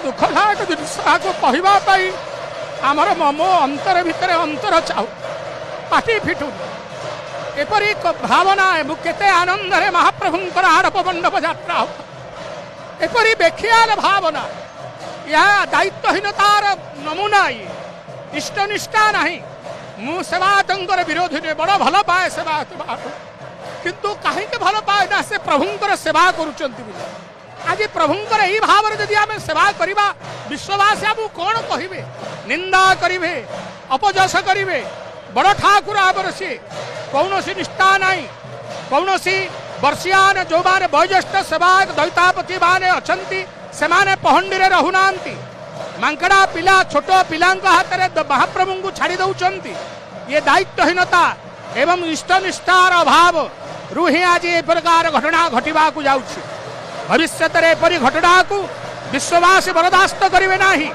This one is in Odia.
ଦୁଃଖଦାୟକ ଜିନିଷ, ଆକୁ କହିବା ପାଇଁ ଆମର ମୋ ଅନ୍ତର ଭିତରେ ଅନ୍ତର ଚାହୁଁ, ପାଟି ଫିଟୁନି। ଏପରି ଭାବନା, ମୁଁ କେତେ ଆନନ୍ଦରେ ମହାପ୍ରଭୁଙ୍କର ଆଡ଼ପ ମଣ୍ଡପ ଯାତ୍ରା ହଉ, ଏପରି ବେଖିଆଲ ଭାବନା, ଏହା ଦାୟିତ୍ୱହୀନତାର ନମୁନା। ଇଏ ଇଷ୍ଟନିଷ୍ଠା ନାହିଁ। ମୁଁ ସେବାୟତଙ୍କର ବିରୋଧୀ ନୁହେଁ, ବଡ଼ ଭଲ ପାଏ ସେବାୟତ, କିନ୍ତୁ କାହିଁକି ଭଲ ପାଏ ନା ସେ ପ୍ରଭୁଙ୍କର ସେବା କରୁଛନ୍ତି ବୋଲି। ଆଜି ପ୍ରଭୁଙ୍କର ଏଇ ଭାବରେ ଯଦି ଆମେ ସେବା କରିବା, ବିଶ୍ୱବାସୀ ଆମକୁ କ'ଣ କହିବେ? ନିନ୍ଦା କରିବେ, ଅପଯଶ କରିବେ। ବଡ଼ ଠାକୁର ଆମର ସିଏ, କୌଣସି ନିଷ୍ଠା ନାହିଁ। କୌଣସି ବର୍ଷିଆନ ଯେଉଁମାନେ ବୟୋଜ୍ୟେଷ୍ଠ ସେବାୟତ ଦୈତାପତି ମାନେ ଅଛନ୍ତି, ସେମାନେ ପହଣ୍ଡିରେ ରହୁନାହାନ୍ତି। ମାଙ୍କଡ଼ା ପିଲା, ଛୋଟ ପିଲାଙ୍କ ହାତରେ ମହାପ୍ରଭୁଙ୍କୁ ଛାଡ଼ି ଦେଉଛନ୍ତି। ଇଏ ଦାୟିତ୍ୱହୀନତା ଏବଂ ଇଷ୍ଟନିଷ୍ଠାର ଅଭାବ ରୁ ହିଁ ଆଜି ଏ ପ୍ରକାର ଘଟଣା ଘଟିବାକୁ ଯାଉଛି। ଭବିଷ୍ୟତରେ ଏପରି ଘଟଣାକୁ ବିଶ୍ୱବାସୀ ବରଦାସ୍ତ କରିବେ ନାହିଁ।